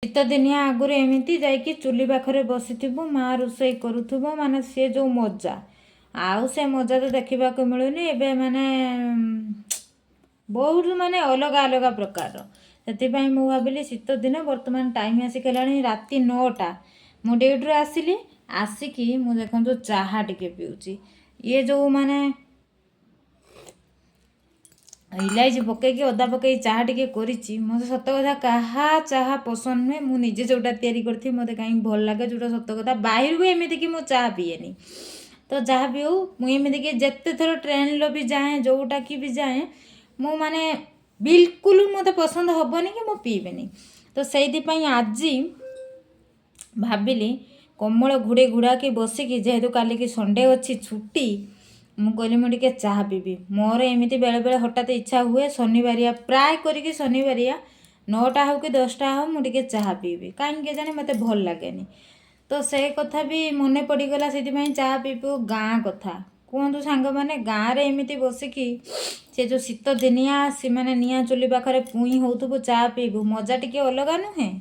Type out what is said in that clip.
ଶୀତ ଦିନିଆ ଆଗରୁ ଏମିତି ଯାଇକି ଚୁଲି ପାଖରେ ବସିଥିବୁ, ମା ରୋଷେଇ କରୁଥିବ, ମାନେ ସେ ଯେଉଁ ମଜା, ଆଉ ସେ ମଜା ତ ଦେଖିବାକୁ ମିଳୁନି ଏବେ। ମାନେ ବହୁତ ମାନେ ଅଲଗା ଅଲଗା ପ୍ରକାରର। ସେଥିପାଇଁ ମୁଁ ଭାବିଲି ଶୀତ ଦିନ, ବର୍ତ୍ତମାନ ଟାଇମ୍ ଆସିକି ହେଲାଣି ରାତି 9ଟା। ମୁଁ ଡ୍ୟୁଟିରୁ ଆସିଲି, ଆସିକି ମୁଁ ଦେଖନ୍ତୁ ଚାହା ଟିକେ ପିଉଛି। ଇଏ ଯେଉଁ ମାନେ ଇଲାଇଚି ପକେଇକି, ଅଦା ପକେଇକି ଚାହା ଟିକେ କରିଛି। ମୋତେ ସତ କଥା କାହା ଚାହା ପସନ୍ଦ ନୁହେଁ। ମୁଁ ନିଜେ ଯେଉଁଟା ତିଆରି କରିଥିବି, ମୋତେ କାହିଁକି ଭଲ ଲାଗେ, ଯେଉଁଟା ସତ କଥା। ବାହାରକୁ ଏମିତିକି ମୁଁ ଚାହା ପିଏନି। ତ ଯାହା ବି ହଉ, ମୁଁ ଏମିତିକି ଯେତେ ଥର ଟ୍ରେନ୍ର ବି ଯାଏଁ, ଯେଉଁଟାକି ବି ଯାଏଁ, ମୁଁ ମାନେ ବିଲକୁଲ ମୋତେ ପସନ୍ଦ ହେବନି କି ମୁଁ ପିଇବିନି। ତ ସେଇଥିପାଇଁ ଆଜି ଭାବିଲି କମ୍ବଳ ଘୋଡ଼େଇ ଘୋଡ଼ାକି ବସିକି, ଯେହେତୁ କାଲିକି ସଣ୍ଡେ ଅଛି, ଛୁଟି, ମୁଁ କହିଲି ମୁଁ ଟିକେ ଚାହା ପିଇବି। ମୋର ଏମିତି ବେଳେବେଳେ ହଠାତ୍ ଇଚ୍ଛା ହୁଏ, ଶନିବାରିଆ, ପ୍ରାୟ କରିକି ଶନିବାରିଆ 9ଟା ହେଉ କି 10ଟା ହେଉ, ମୁଁ ଟିକେ ଚାହା ପିଇବି। କାହିଁକି କେଜାଣି ମୋତେ ଭଲ ଲାଗେନି। ତ ସେ କଥା ବି ମନେ ପଡ଼ିଗଲା, ସେଥିପାଇଁ ଚାହା ପିଇ ପିଉ ଗାଁ କଥା। କୁହନ୍ତୁ ସାଙ୍ଗମାନେ, ଗାଁରେ ଏମିତି ବସିକି ସେ ଯେଉଁ ଶୀତ ଦିନିଆ ସେମାନେ ନିଆଁ ଚୁଲି ପାଖରେ ପୁଇଁ ହେଉଥିବୁ, ଚା ପିଇବୁ, ମଜା ଟିକେ ଅଲଗା ନୁହେଁ?